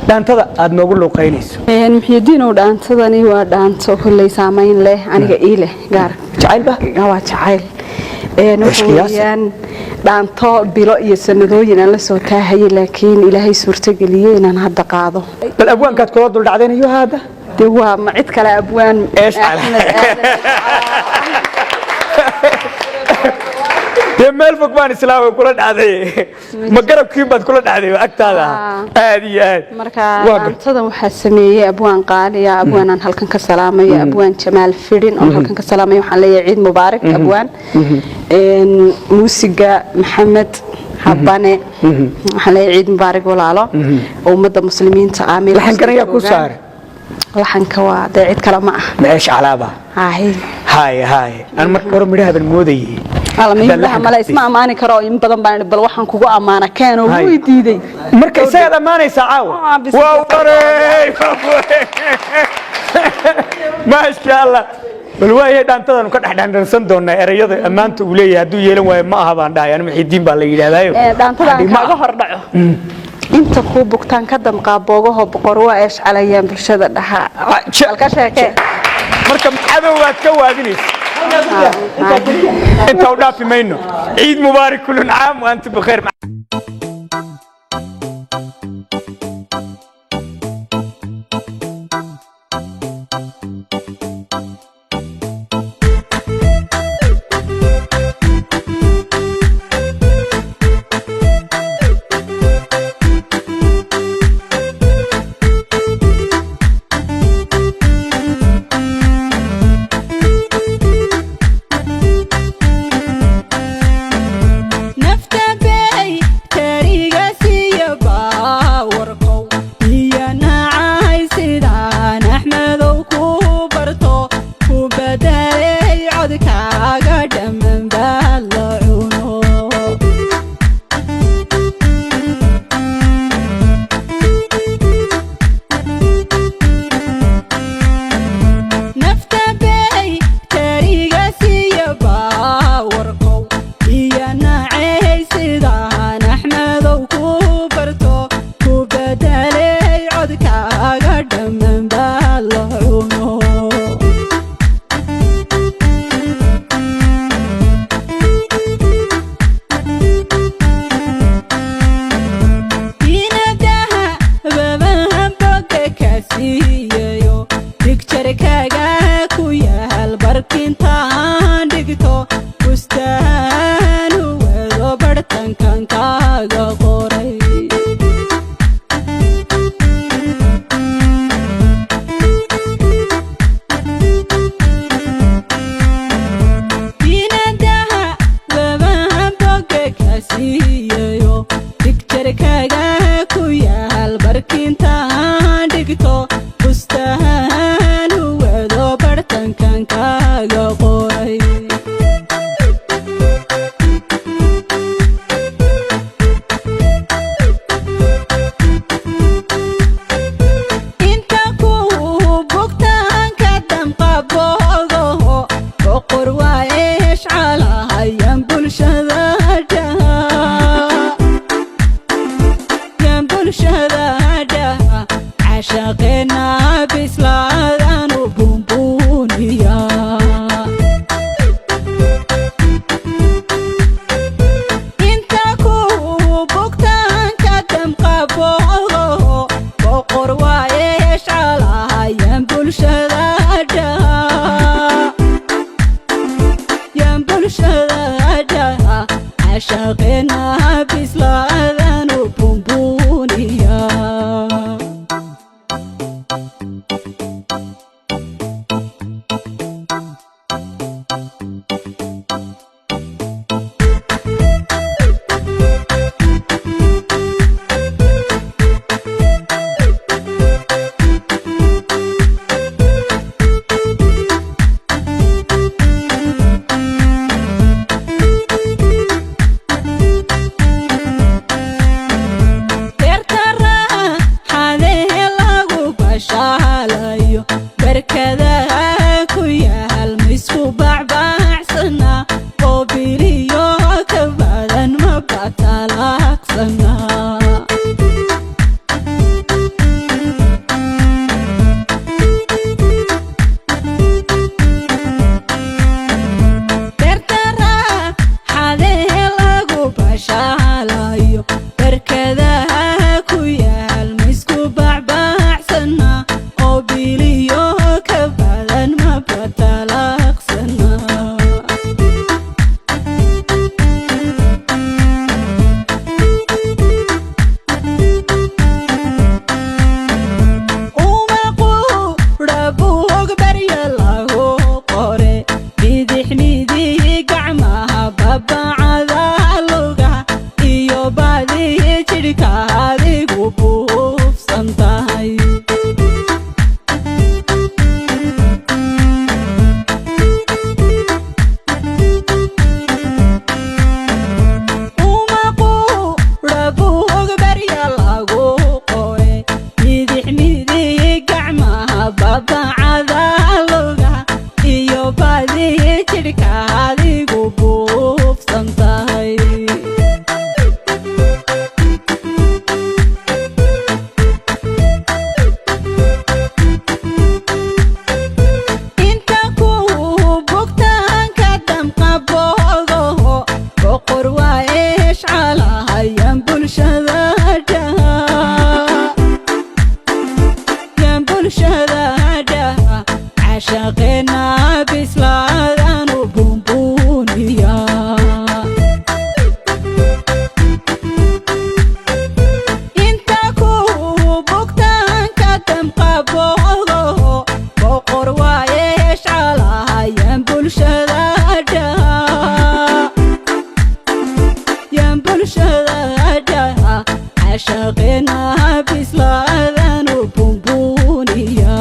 Dhaantada aad noogu luuqaynayso? Muxyidiinow, dhaantadani waa dhaanto kolley saamayn leh, aniga ii leh gaar. Jacaylba? Waa jacayl. Waxa Ishqiyaasi. weeyaan dhaanto bilo iyo sanadooyin aan la soo taahayay, laakiin Ilaahay suurtageliyey inaan hadda qaado. Bal abwaankaad kula duldhacdaynayo hadda? Dee waa ma cid kale, abwaan Eesh. Axmed Aadan. Dee meel fog baan islaamay kula dhacday, ma garabkiin baad kula dhacday agtaada? Aad iyo aad. Marka Waa dhaantadan waxaa sameeyey abwaan qaaliya, abwaan aan halkan ka salaamayo, abwaan Jamaal Fidhin oon halkan ka salaamayo. Waxaan leeyahay ciid mubaarak, abwaan. Muusiga Maxamed Habane. Waxaan leeyahay ciid mubaarak, walaalo, oo ummadda muslimiinta ah meel Laxankan kasta ayaa ku joogaan. saaray? Laxanka waa dee cid kale ma ah. Meesh calaaba. Haye. Haye haye, aan marka hore midhaha ban moodayay. Alamiinlaha male isma ammaani karo. In badan baan idhi, bal waxaan kugu ammaana keenoo, Haye. way diiday. Marka isagaad ammaanaysaa caawa? Ah, bis- Waa warey, maasha Allah. Bal waayahay, dhaantadanu ka dhex dhandhansan doonaa erayada ammaanta uu leeyahay. Hadduu yeelan waayo, ma aha baan dhahay anu. Muxiidiin baa la yidhahdaayo. Dhaantada aan Hadhi ma kaaga aha. hor dhaco, inta kuu bugtaan ka damqaa boogaho, boqor waa eeshcalayaan bulshada dhahaa. Bal ka sheekee. Marka cadow baad ka waadinaysa, inta u dhaafi mayno. Ciid mubaarak, kulun caam wa antum bikhair. Nafta bay tariga siiya baawarkow iyo nacay sidaan Axmedow ku barto ku bedelay codkaaga dhammaan baa la cuno. Nafta bay tariga siiya baawarkow iyo nacay sidaan Axmedow ku barto ku bedelay codkaaga dhammaan baa la cuno. Inadaha babahan boga ka siiyayo, dhigjarkaaga ku yaal barkintaan dhigto, bustaan wado bartankan kaaga qoray. Inadaha babahan boga ka siiyayo, dhigjarkaaga ku yaal barkintaan dhigto, bustaan wado bartankan kaaga qoray. Inta ku bugtaan ka damqa boogaho, boqor waa eeshcalahayan bulshada dhaha, yan bulshada dhaha, cashaqeena bislaadanu buunbuuniya. Inta ku bugtaan ka damqa boogaho, boqor waa eeshcalahayan bulshada dhaha, yan bulshada dhaha, cashaqeena bislaadanu buunbuuniya. Caashaqeena bislaadanu buunbuuniya. Inta ku bogtaanka damqaboogo, boqor waaye shcalahayan bulshada dhaha, yan bulshada dhaha. Caashaqeena bislaadanu buunbuuniya.